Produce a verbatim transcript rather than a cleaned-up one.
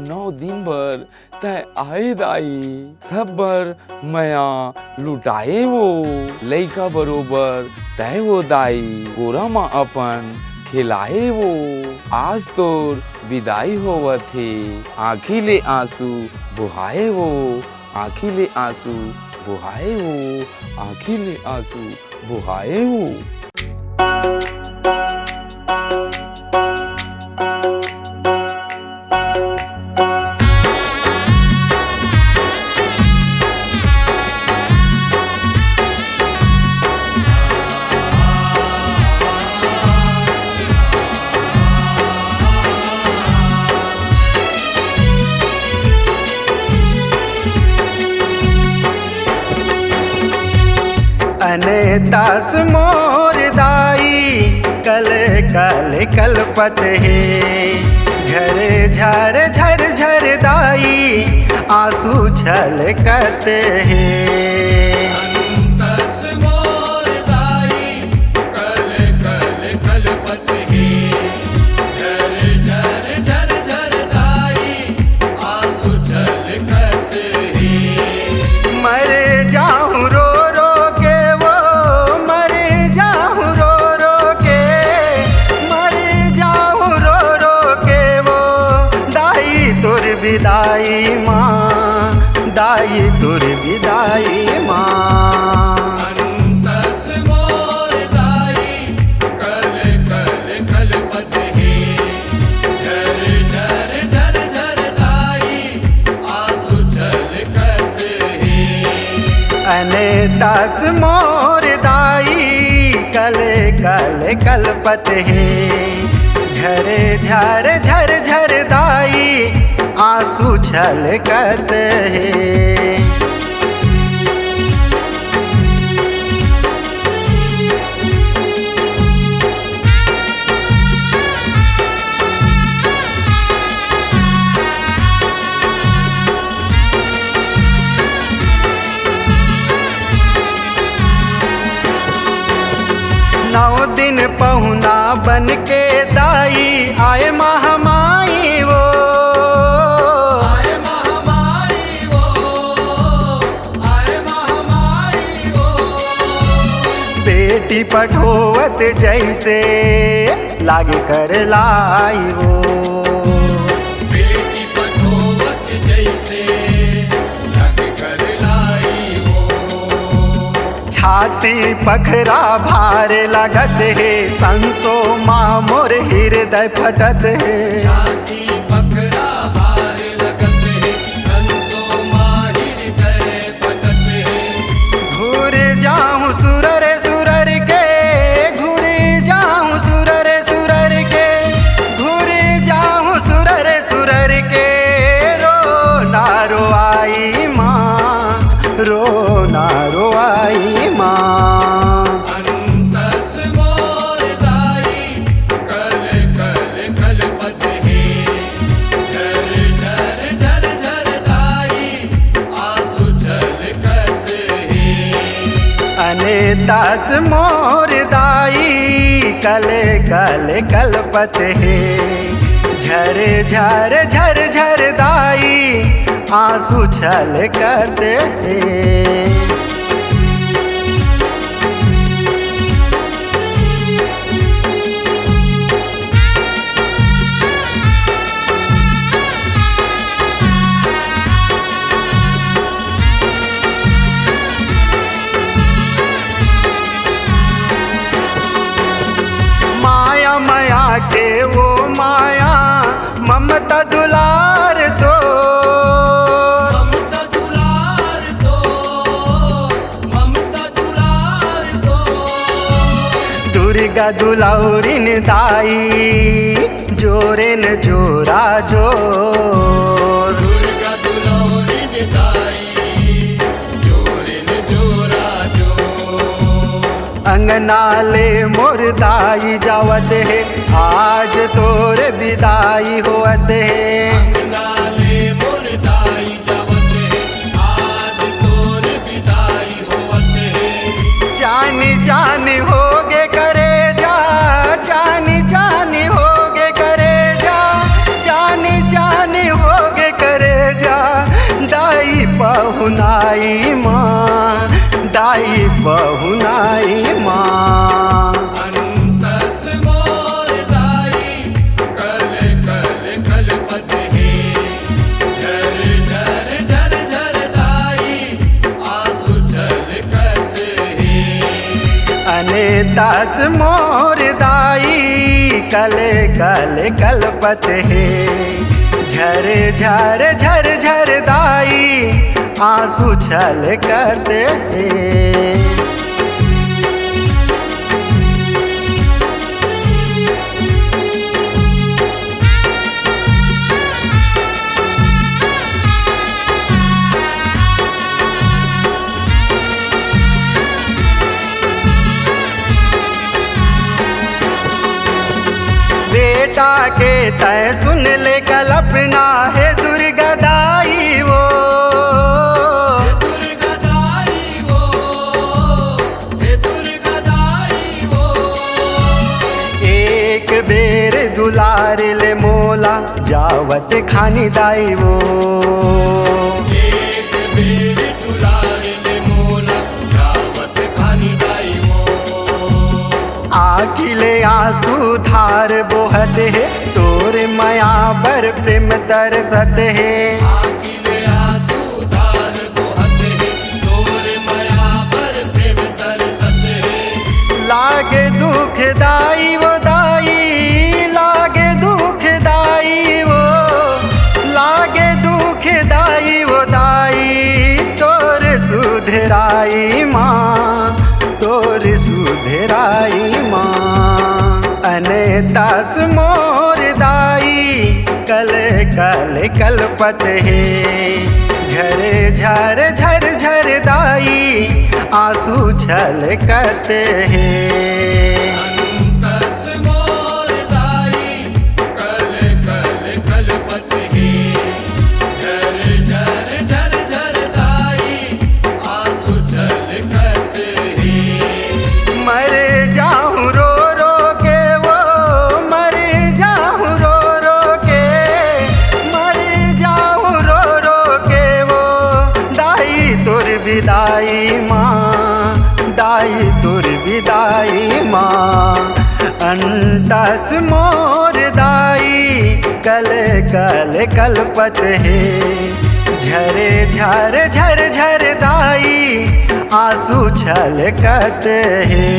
नौ दिन बर तैं आए दाई, सब बर मया लुटाए वो। लइका बरोबर तैं वो दाई, कोरा म अपन खेलाए वो। आज तोर बिदाई होवत हे, आँखी ले आँसू बोहाए वो, आँखी ले आँसू बोहाए वो, आँखी ले आँसू बोहाए वो। अनेतास मोर दाई कल कल कलपत हे, झर झर झर झर दाई आँसू छलकत हे। अनंतस मोर दाई कल कल कलपत हे, झर झर झर झर दाई आँसू छलकत हे। मर जाहूँ रो रो के वो, मर जाहूँ रो रो के, मर जाहूँ रो रो के वो, दाई तोर बिदाई माँ, दाई तोर बिदाई माँ। अनंतस मोर दाई कल कल कलपत हे, झर झर झर झर दाई आँसू छलकत हे। अनेतास मोर दाई कल कल कलपत हे, झर झर झर झर दाई आँसू छलकत हे। नौ दिन पहुना बन के दाई आए महामाई वो। आए महामारी वो, आए महामारी वो। बेटी पठोवत जैसे लागे कर लाई वो। बेटी पठोवत जैसे लागे कर लाई वो। छाती पखरा भार लगत हे, संसो माँ मोर हृदय फटत हे। छाती पखरा भार लगत हे, संसो माँ हृदय फटत हे। घूर जाहूँ सुरर सुरर के, घूर जाहूँ सुरर सुरर के, घूर जाहूँ सुरर सुरर के। रोना रोआई माँ, रोना रोआई माँ। अनंतस मोर दाई कल कल कलपत हे, झर झर झर झर दाई आँसू छलकत हे। अनेतास मोर दाई कल कल कलपत हे, झर झर झर झर दाई आँसू छलकत हे। माया माया के वो माया, ममता दुलार तो। ममता दुलार तो, ममता दुलार तो। दुर्गा दुलौरिन दाई, जोरे न जोरा जोर। दुर्गा दुलौरिन दाई, जोरे न जोरा जोर। अंगना ले मोर दाई जावत हे, आज तोर बिदाई होवत हे। अंगना ले मोर दाई जावत हे, आज तोर बिदाई होवत हे। चानी चानी होगे करेजा, चानी चानी होगे करेजा, चानी चानी हो पहुनाई माँ। अंतस मोर दाई कल कल कलपत हे, झर झर झर झर दाई आंसू छलकत हे। अनतस मोर दाई कल कल कलपत हे, झर झर झर झर दाई आंसू छलकत हे। बेटा के तय सुन ले कल्पना, हे दुर्गा दाई वो। दुर्गा दाई वो, हे दुर्गा दाई वो। एक बेर दुलार ले मोला, जावत खानी दाई वो। एक बेर दुलार ले मोला, जावत खानी दाई वो। आँखी ले आंसू धार बोहत हे, तोर मया बर प्रेम तरसत हे। आँखी ले आंसू धार बोहत हे, तोर मया बर प्रेम तरसत हे। लागे दुख दाई वो दाई, लागे दुख दाई वो, लागे दुख दाई वो दाई, तोर सुधराई माँ, तोर सुधराई माँ। अनतस मोर दाई कल कल कलपत हे, झर झर झर झर दाई आंसू छलकत हे। अंतस मोर दाई कल कल कलपत हे, झर झर झर झर दाई आंसू छलकत हे। मर जाऊं रो रो के वो, मर जाऊं रो रो के, मर जाऊं रो रो के वो, दाई तोर विदाई माँ, दाई तोर विदाई माँ। अनतस मोर दाई कल कल कलपत हे, झर झर झर झर दाई आंसू छलकत हे।